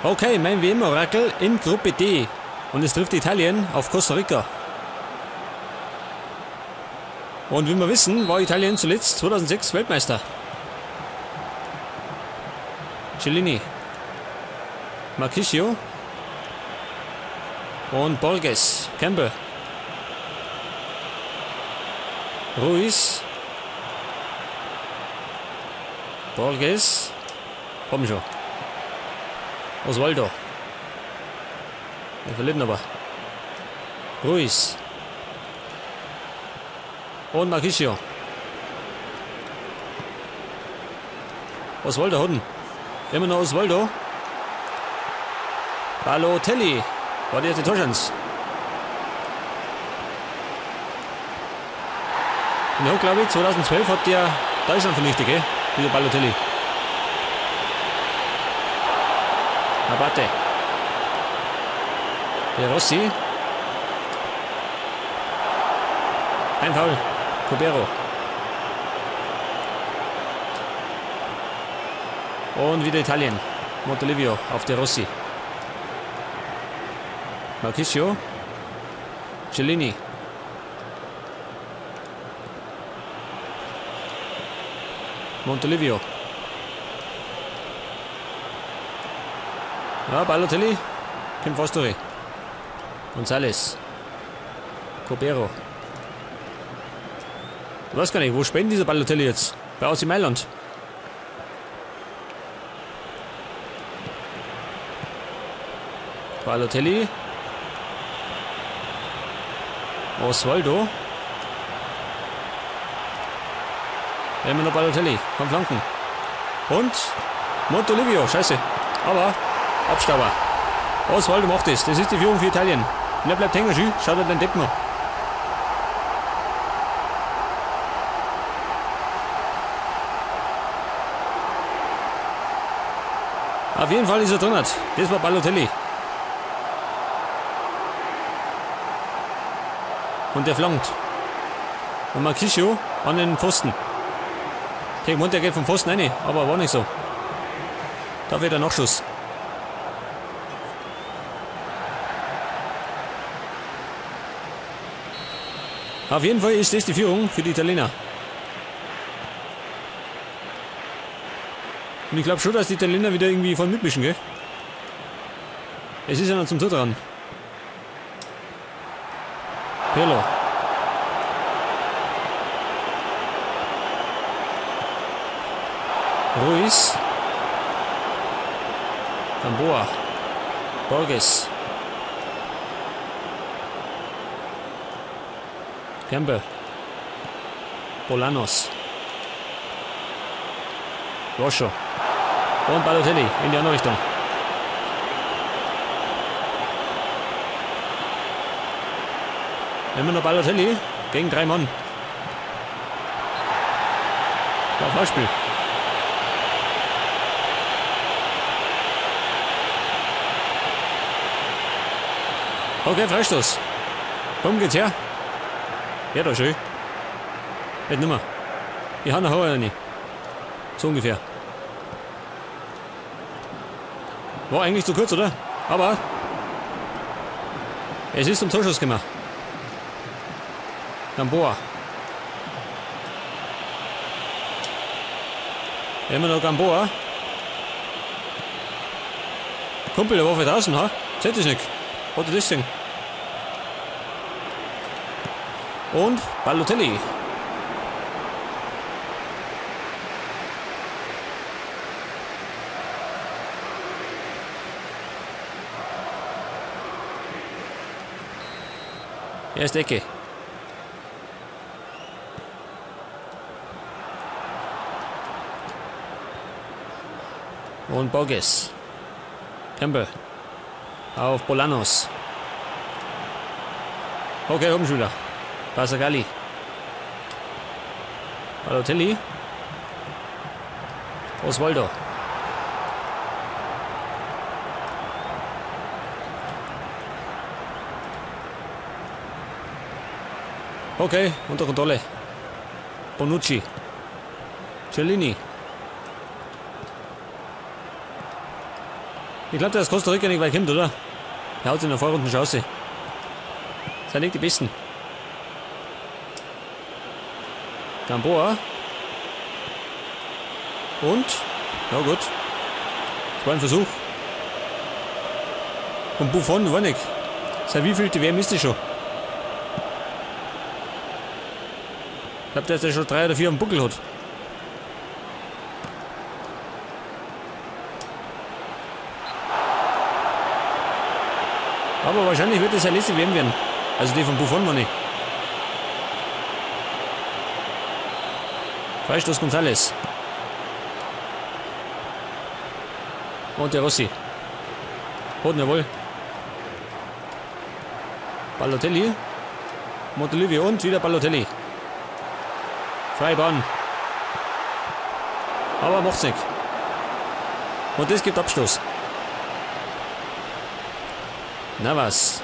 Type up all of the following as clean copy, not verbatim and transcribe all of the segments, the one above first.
Okay, mein WM-Orakel in Gruppe D. Und es trifft Italien auf Costa Rica. Und wie wir wissen, war Italien zuletzt 2006 Weltmeister. Cellini, Marchisio und Borges, Campbell, Ruiz, Borges, komm schon. Osvaldo. Er verliert aber. Ruiz. Und Marchisio. Osvaldo hat ihn. Immer noch Osvaldo. Balotelli. War die erste Torschance. Und ja, glaube ich, 2012 hat der Deutschland vernichtet, gell? Dieser Balotelli. Abate. Der Rossi. Ein Foul. Cubero. Und wieder Italien. Montolivio auf der Rossi. Marchisio. Cellini. Montolivio. Ja, Balotelli kommt fast durch. González. Cubero. Ich weiß gar nicht, wo spielt dieser Balotelli jetzt? Bei AC Mailand. Balotelli. Osvaldo. Immer noch Balotelli. Komm, Flanken. Und Montolivio. Scheiße. Aber Abstauber. Osvaldo macht das. Das ist die Führung für Italien. Und er bleibt hängen. Schön. Schaut er den Depp noch. Auf jeden Fall ist er drin. Das war Balotelli. Und der flankt. Und Marchisio an den Pfosten. Der geht vom Pfosten rein, aber war nicht so. Da wird der Nachschuss. Auf jeden Fall ist das die Führung für die Italiener. Und ich glaube schon, dass die Italiener wieder irgendwie voll mitmischen, gell? Es ist ja noch zum Tor dran. Pirlo. Ruiz. Gamboa. Borges. Campbell. Bolanos. Roscho. Und Balotelli in die andere Richtung. Immer noch Balotelli gegen 3 Mann. War Foulspiel. Okay, Freistoß. Komm, geht's her. Ja, da schön. Nicht nimmer. Ich hab noch eine. So ungefähr. War eigentlich zu kurz, oder? Aber es ist zum Torschuss gekommen. Gamboa. Immer noch Gamboa. Kumpel, der war von draußen, ha? Seht das nicht? Hat er das Ding? Und Balotelli. Erste Ecke. Und Borges. Campbell. Auf Bolanos. Okay, oben schon wieder. Basagalli. Balotelli. Osvaldo. Okay, unter Kontrolle. Bonucci. Cellini. Ich glaube, dass Costa Rica nicht weit kommt, oder? Er haut in der Vorrunde schon raus. Sind nicht die Besten. Gamboa. Und? Ja gut. Das war ein Versuch. Und Buffon war nicht. Seit wie viel die WM ist die schon? Ich glaube, dass der schon 3 oder 4 am Buckel hat. Aber wahrscheinlich wird das ja letzte WM werden. Also die von Buffon war nicht. Freistoß González. Und der Rossi. Hat ihn jawohl. Balotelli. Montolivio und wieder Balotelli. Freibahn. Aber macht's nicht. Und das gibt Abstoß. Na was.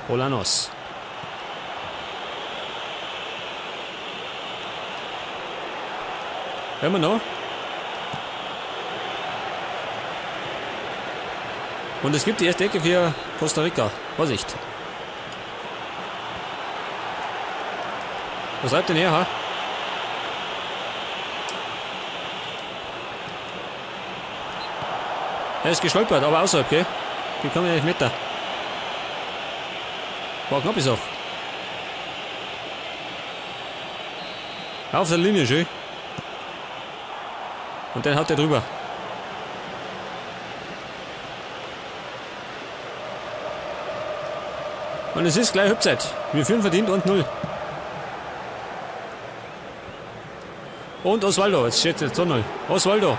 Bolanos. Hören wir noch. Und es gibt die erste Ecke für Costa Rica. Vorsicht. Was bleibt denn her, ha? Er ist gestolpert, aber außerhalb, gell? Die kommen ja nicht mit da. War knapp ist auch. Auf der Linie, schön. Und dann haut er drüber. Und es ist gleich Halbzeit. Wir führen verdient und 0. Und Osvaldo, jetzt steht es 2-0. Osvaldo.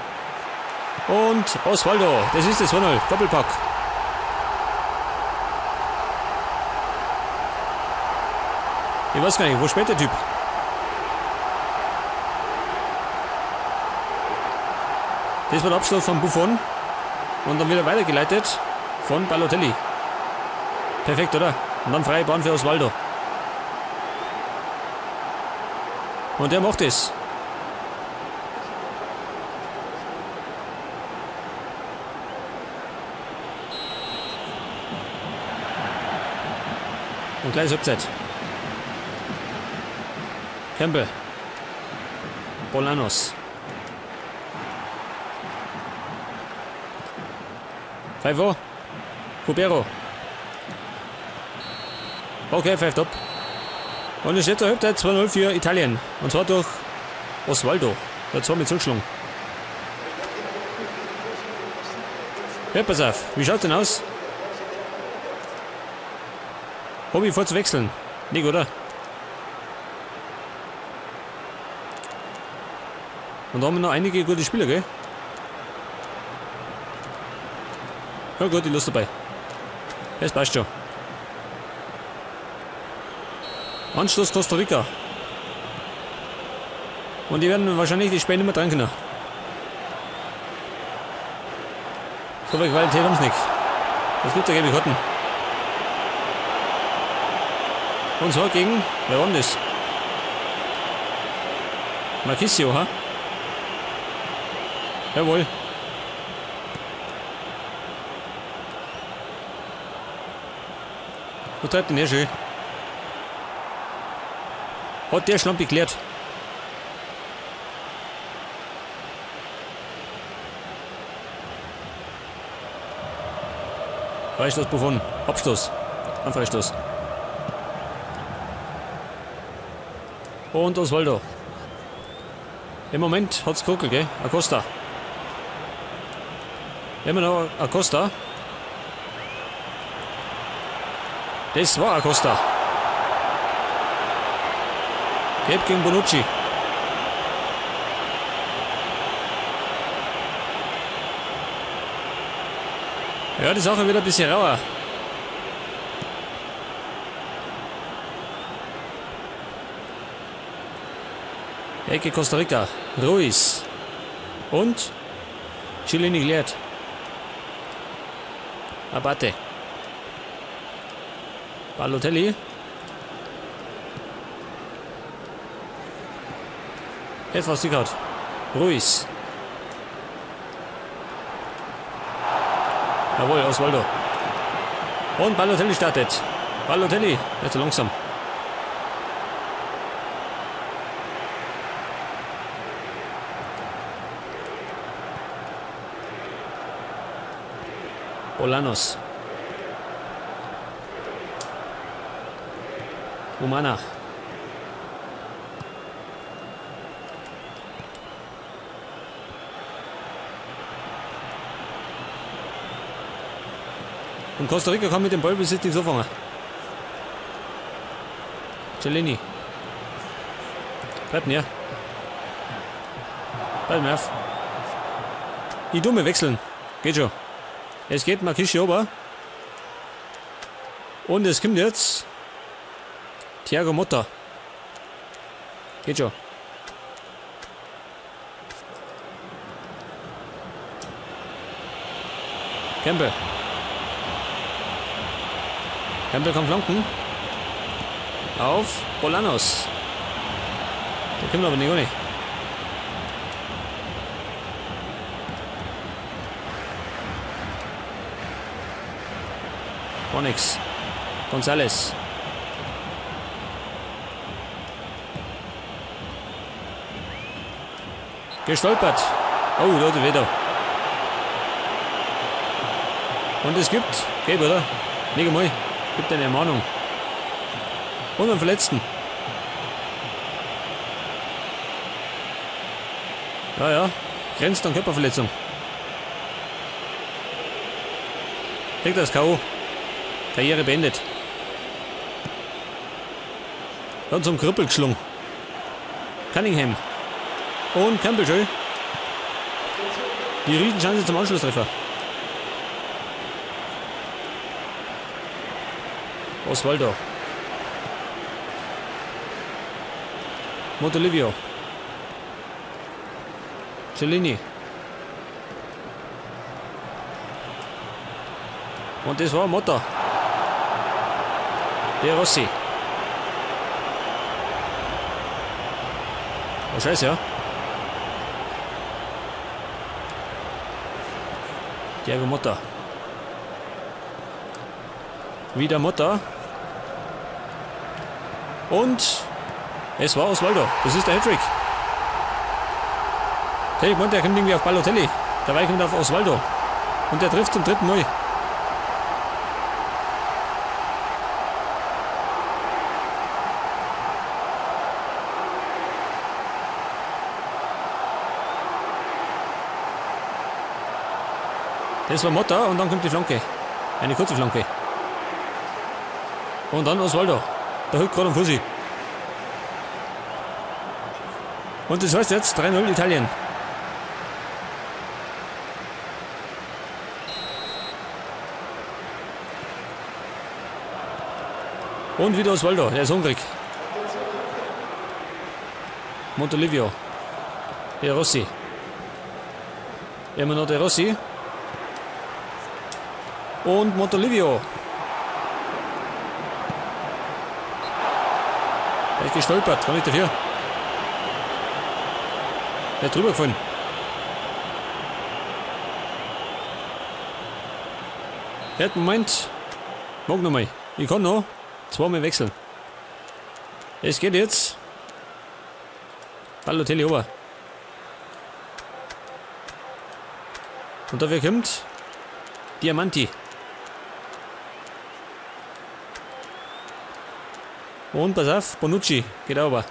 Und Osvaldo, das ist das 2-0. Doppelpack. Ich weiß gar nicht, wo spielt der Typ? Das war der Abschluss von Buffon. Und dann wieder weitergeleitet von Balotelli. Perfekt, oder? Und dann freie Bahn für Osvaldo. Und der macht es. Und gleich Halbzeit. Campbell. Bolanos. Pfeifo. Cubero. Okay, pfeift ab. Und es steht der Halbzeit 2-0 für Italien. Und zwar durch Osvaldo. Der zwar mit zugeschlagen. Ja, pass auf. Wie schaut denn aus? Hab ich vor zu wechseln? Nicht, oder? Und da haben wir noch einige gute Spieler, gell? Ja gut, ich lass dabei. Das passt schon. Anschluss Costa Rica. Und die werden wahrscheinlich die Spiele nicht mehr dran können. So viel Qualität haben sie nicht. Das gibt ja gelbe Karten. Und zwar gegen, wer war denn das? Marquisio, ha? Jawohl. Wo treibt denn der schön? Hat der Schlampe geklärt? Freistoß Buffon. Abstoß. Ein Freistoß. Und Osvaldo. Im Moment hat's geruckelt, gell? Acosta. Immer noch Acosta. Das war Acosta. Gelb gegen Bonucci. Ja, die Sache wird ein bisschen rauer. Ecke Costa Rica. Ruiz. Und Chiellini klärt. Abate. Balotelli. Jetzt was sie hat. Ruiz. Jawohl, Osvaldo. Und Balotelli startet. Balotelli, jetzt langsam. Bolanos. Umana. Und Costa Rica kann mit dem Ballbesitz nichts anfangen. Cellini. Bleibt näher. Bleibt mir auf. Die Dumme wechseln. Geht schon. Es geht Marquischi ober. Und es kommt jetzt Thiago Motta. Geht schon. Campbell. Campbell kann flanken. Auf Bolanos. Der kommt aber nicht ohne. War nix. González. Gestolpert. Oh, da wieder. Und es gibt Gelb, oder? Nicht einmal. Gibt eine Ermahnung. Und einen Verletzten. Ja, ja. Grenzt an Körperverletzung. Kriegt das K.O. Karriere beendet. Dann zum Krüppel geschlungen. Cunningham. Und Campbell schön. Die Riesenchance zum Anschlusstreffer. Osvaldo. Montolivio. Cellini. Und das war Motta. De Rossi. Oh, scheiße, ja. Thiago Motta. Wieder Motta. Und es war Osvaldo. Das ist der Hattrick. Hey, der kommt irgendwie auf Balotelli. Dabei kommt er auf Osvaldo. Und der trifft zum dritten Mal. Das war Motta und dann kommt die Flanke. Eine kurze Flanke. Und dann Osvaldo. Der hückt gerade am Fussi. Und das heißt jetzt 3-0 Italien. Und wieder Osvaldo, der ist hungrig. Montolivio. De Rossi. Immer noch De Rossi. Und Montolivio. Der ist gestolpert, kann ich dafür. Der ist drüber gefallen. Ja, Moment. Mag noch mal. Ich kann noch zweimal wechseln. Es geht jetzt. Balotelli ober. Und dafür kommt Diamanti. Und pass auf, Bonucci geht aber.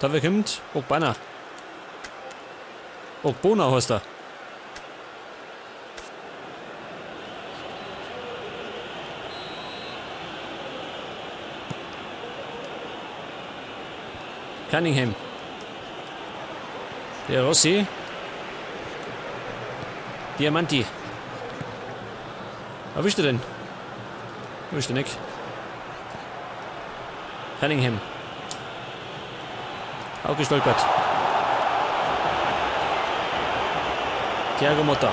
Dafür kommt Ogbonna. Ogbonna heißt er. Cunningham. Der Rossi. Diamanti. Erwischt er denn? Erwischt er nicht. Cunningham. Auch gestolpert. Thiago Motta.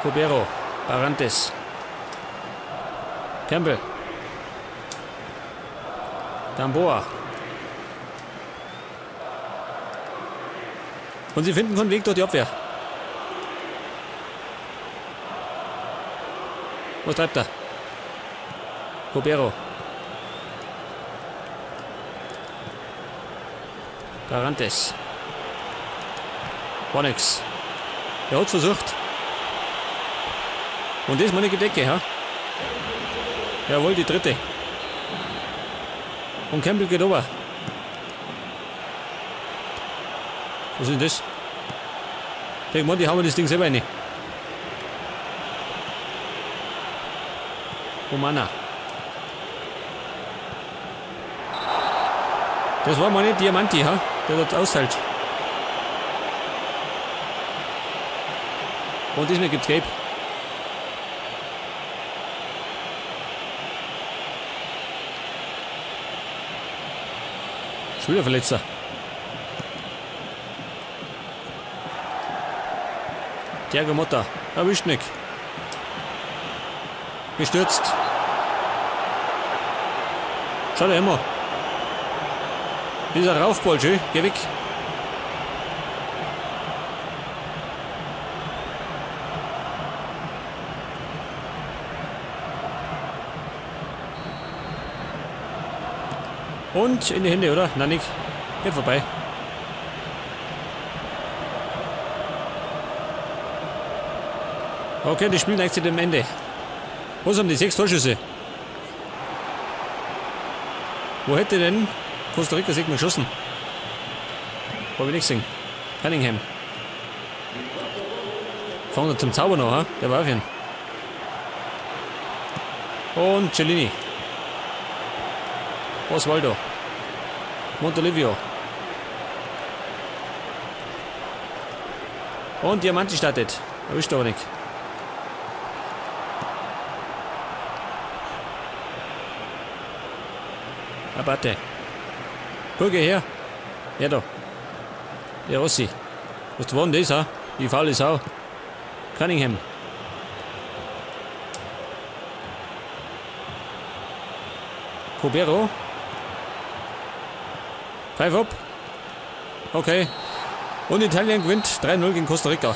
Cubero. Barrantes. Campbell. Gamboa. Und sie finden keinen Weg durch die Abwehr. Was treibt er? Cubero. Barrantes. War nix. Er hat versucht. Und das meine Gedecke, ha? Jawohl, die dritte. Und Campbell geht rüber. Was ist denn das? Ich meine, die hauen das Ding selber rein. Romana. Das war meine Diamanti, ha? Der dort aushält. Und diesmal gibt's Gelb. Schon wieder Verletzter. Thiago Motta. Erwischt nicht. Gestürzt. Schau dir immer. Dieser Raufbold, schön. Geh weg. Und in die Hände, oder? Nein, nicht. Geht vorbei. Okay, das Spiel neigt sich dem Ende. Was haben die? 6 Torschüsse. Wo hätte denn Costa Rica sich mal geschossen? Hab ich nicht gesehen. Cunningham. Fangen wir zum Zauber noch, ha? Der war auf ihn. Und Cellini. Osvaldo. Montolivio. Und Diamanti startet. Erwischt aber nicht. Abate. Guck her. Ja da. Der Rossi. Was war denn das, ha? Die faule Sau. Cunningham. Cubero. Pfeif ab. Okay. Und Italien gewinnt 3-0 gegen Costa Rica.